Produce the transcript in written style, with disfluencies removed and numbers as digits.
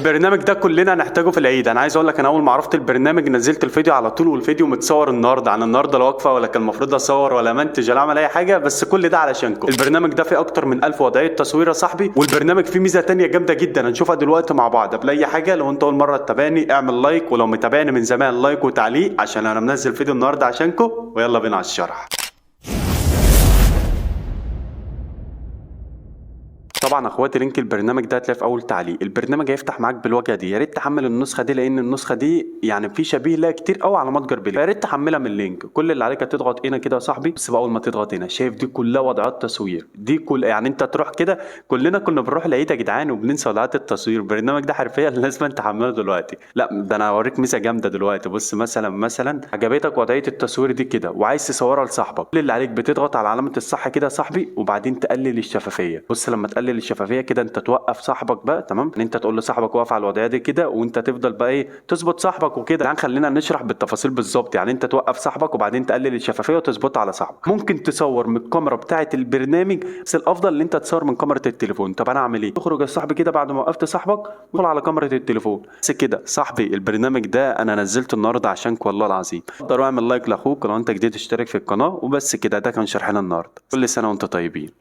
البرنامج ده كلنا هنحتاجه في العيد. انا عايز اقول لك، انا اول ما عرفت البرنامج نزلت الفيديو على طول، والفيديو متصور النهارده. انا النهارده لا واقفة ولا كان المفروض اصور ولا منتج ولا اعمل اي حاجه، بس كل ده علشانكم. البرنامج ده فيه اكتر من 1000 وضعية تصوير يا صاحبي، والبرنامج فيه ميزة تانية جامدة جدا هنشوفها دلوقتي مع بعض. قبل اي حاجة، لو انت اول مرة تتابعني اعمل like، ولو متابعني من زمان like وتعليق، عشان انا منزل فيديو النهارده عشانكم. ويلا بينا على الشرح. طبعا اخواتي link البرنامج ده هتلاقيه في اول تعليق. البرنامج هيفتح معاك بالواجهه دي. يا ريت تحمل النسخة دي، لان النسخة دي يعني في شبيه لها كتير قوي على متجر بلاي، فيا ريت تحملها من ال link. كل اللي عليك هتضغط هنا كده يا صاحبي، بس بقى اول ما تضغط هنا شايف دي كلها وضعات تصوير. دي كل يعني انت تروح كده، كلنا كنا بنروح العيد يا جدعان وبننسى وضعات التصوير. البرنامج ده حرفيا لازم تحمله دلوقتي. لا ده انا هوريك ميزة جامدة دلوقتي. بص مثلا عجبتك وضعية التصوير دي كده وعايز تصورها لصاحبك، كل اللي عليك بتضغط على علامة الصح كده يا صاحبي، وبعدين تقلل الشفافية. بص لما تقلل الشفافية كده انت توقف صاحبك بقى، تمام؟ ان انت تقول لصاحبك واقف على الوضعية دي كده، وانت تفضل بقى ايه تظبط صاحبك وكده. يعني خلينا نشرح بالتفاصيل بالظبط. يعني انت توقف صاحبك وبعدين تقلل الشفافية وتظبطها على صاحبك. ممكن تصور من الكاميرا بتاعه البرنامج، بس الافضل ان انت تصور من كاميرا التليفون. طب انا اعمل ايه؟ تخرج يا صاحبي كده بعد ما وقفت صاحبك وادخل على كاميرا التليفون. بس كده صاحبي، البرنامج ده انا نزلته النهارده عشانك والله العظيم. اقدر واعمل like لاخوك، لو انت جديد اشترك في القناة. وبس كده، ده كان شرحنا النهارده. كل سنة وانت طيبين.